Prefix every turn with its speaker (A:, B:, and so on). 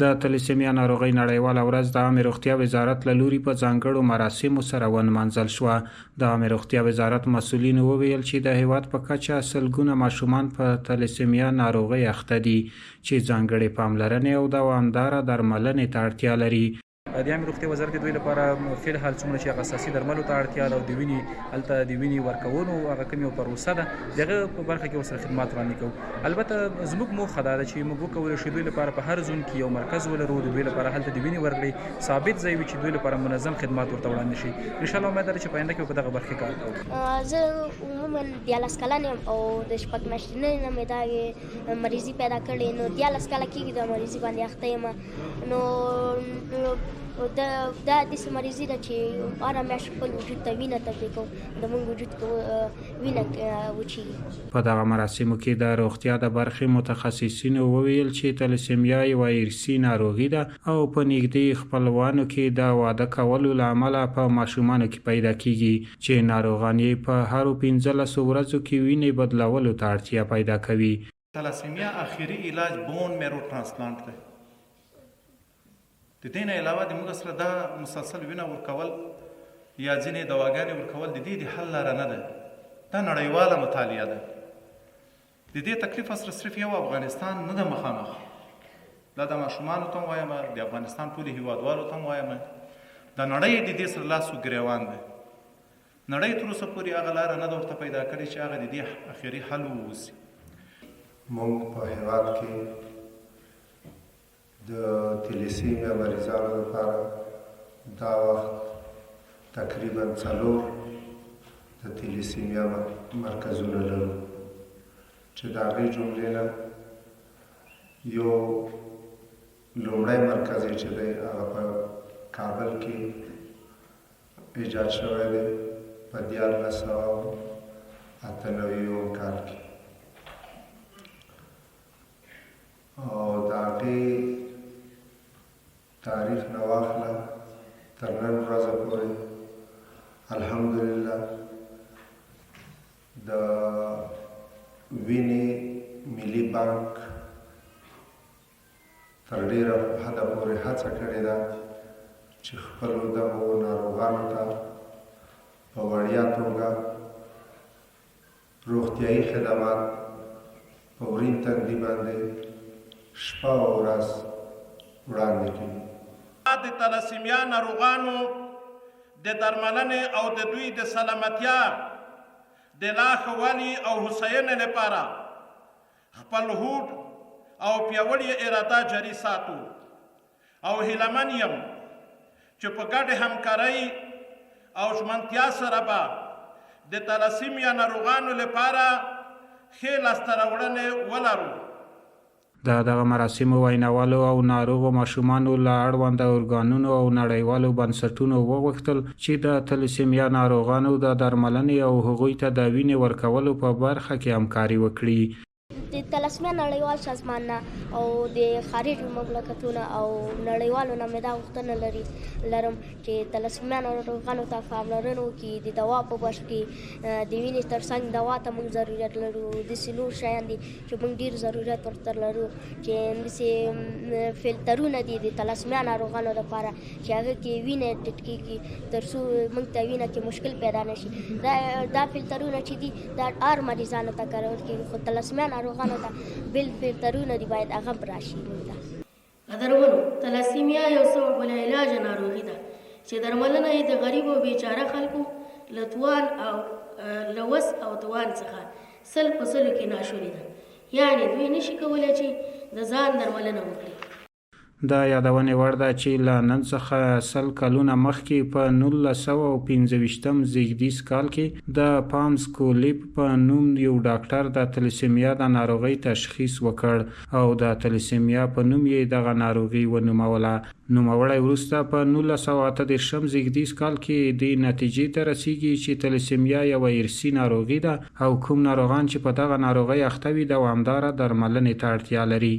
A: د تلیسمیا ناروغۍ نړیواله ورځ د عامې روغتیا وزارت له لوري په ځانګړو مراسمو سره ونمانځل شوه. د عامې روغتیا وزارت مسؤلینو وویل چې د هېواد په کچه سلګونه ماشومان په تلیسمیا ناروغۍ اخته دي چې ځانګړې پاملرنې او دوامداره درملنې ته اړتیا لري.
B: د عامې روغتیا وزارت د دوی لپاره فی الحال څومره چې هغه اساسي درملو ته اړتیا ده او د وینې هلته د وینې ورکولو هغه کوم یو پروسه ده د هغه په برخه کې ورسره خدمات وړاندې کوو. البته زموږ موخه دا ده چې موږ وکولی شو دوی لپاره په هر زون کې یو مرکز ولرو، د دوی لپاره هلته د وینې ورکړې ثابت ځای وي چې دوی لپاره منظم خدمات ورته وړاندې شي. ان شاء الله امید ده چې په آینده کې به په دغه برخه کې کار کوو.
C: زه عموما 13 کلن یم او د شپږ میاشتنۍ نه مې دا مریضي پیدا کړې، نو 13 کاله کېږي دا مریضي باندې اخته یم. نو دا داسې مریضي ده چې هره میاشت خپل وجود ته وینه تبدیل کوو، د موږ وجود کې وینه وچیږي.
A: په دغه مراسمو کې د روغتیا د برخې متخصصینو وویل چې تلیسمیا یوه ارثي ناروغي ده او په نږدې خپلوانو کې د واده کولو له امله په ماشومانو کې پیدا کیږي چې ناروغان یې په هرو 15 ورځو کې وینې بدلولو ته اړتیا پیدا کوي.
D: تلاسیمیا اخري علاج بون میرو ترانسپلانټ دی. د دې نه علاوه د موږ سره دا مسلسل وینه ورکول یا ځینې دواګانې ورکول د دې د حل لاره نه ده. دا نړیواله مطالعه ده. د دې تکلیف سره صرف یو افغانستان نه ده مخامخ. دا د ماشومانو ته هم وایم، د افغانستان ټولو هیوادوالو ته هم وایم، د نړۍ د دې سره لاس و ګریوان دی. نړۍ تر اوسه پورې هغه لاره نه ده ورته پیدا کړې چې هغه د دې اخري حل واوسي.
E: موږ په هېواد کې د تلیسیمیا مریضانو لپاره دا وخت تقریبا 4 د تلیسیمیا مرکزونه لرو چې د هغې جملې نه یو لومړی مرکز یې چې دی هغه په کابل کې ایجاد شوی دی په 1398 کال کې او د هغې تاریخ نه واخله تر نن ورځه پورې الحمدلله د وینې ملي بانک تر ډېره حده پورې هڅه کړې ده چې خپلو دغو ناروغانو ته په وړیا توګه روغتیايي خدمات په ورین تندي باندې شپه او ورځ وړاندې کړي.
F: د تلاسیمیا ناروغانو د درملنې او د دوی د سلامتیا د لا ښه والي او هوساینې لپاره خپل هوډ او پیاوړې اراده جاري ساتو او هیله من یم چې په ګډې همکارۍ او ژمنتیا سره به د تلاسیمیا ناروغانو لپاره ښې لاسته راوړنې ولرو.
A: د دغه مراسمو ویناوالو او ناروغو ماشومانو له اړونده ارګانونو او نړیوالو بنسټونو وغوښتل چې د تلیسیمیا ناروغانو د درملنې او هغوی ته د وینې ورکولو په برخه کې همکاري وکړي.
C: د تلسمیا نړیوال سازمان نه او د خارج مملکتونو او نړیوالو نه مې دا غوښتنه لرم چې تلسمیا ناروغانو ته پاملرنه وکړي، د دوا په برخه کې د وینې ترڅنګ دوا ته موږ ضرورت لرو، داسې نور شیان دي چې موږ ډیر ضرورت ورته لرو، چې داسې فلترونه دي د تلسمیا ناروغانو لپاره چې هغه کې وینه ټیټ کېږي تر څو موږ ته وینه کې مشکل پیدا نه شي. دا فلترونه چې دي دا هر مریضانو ته کارول کېږي، خو تلسمیا ناروغانو ته بل فلترونه دي، باید هغه هم راشي موږ ته.
G: قدرمنو، تلاسیمیا یو څه بلاعلاجه ناروغي ده چې درملنه یې د غریبو او بیچاره خلکو له توان او له وس او توان څخه 100 په سلو کې ناشونې ده، یعنې دوی نشي کولی چې د ځان درملنه وکړي.
A: د یادونې وړ ده چې له نن څخه 100 کلونه مخکې په 1925 زیږدیز کال کې د پامز کولیپ په نوم یو ډاکټر د تلیسیمیا د ناروغۍ تشخیص وکړ او د تلیسیمیا په نوم یې دغه ناروغي ونوموله. نوموړی وروسته په 1938 زیږدیز کال کې دې نتیجې ته رسیږي چې تلیسیمیا یوه ارثي ناروغي ده او کوم ناروغان چې په دغه ناروغۍ اخته وي دوامداره درملنې ته اړتیا لري.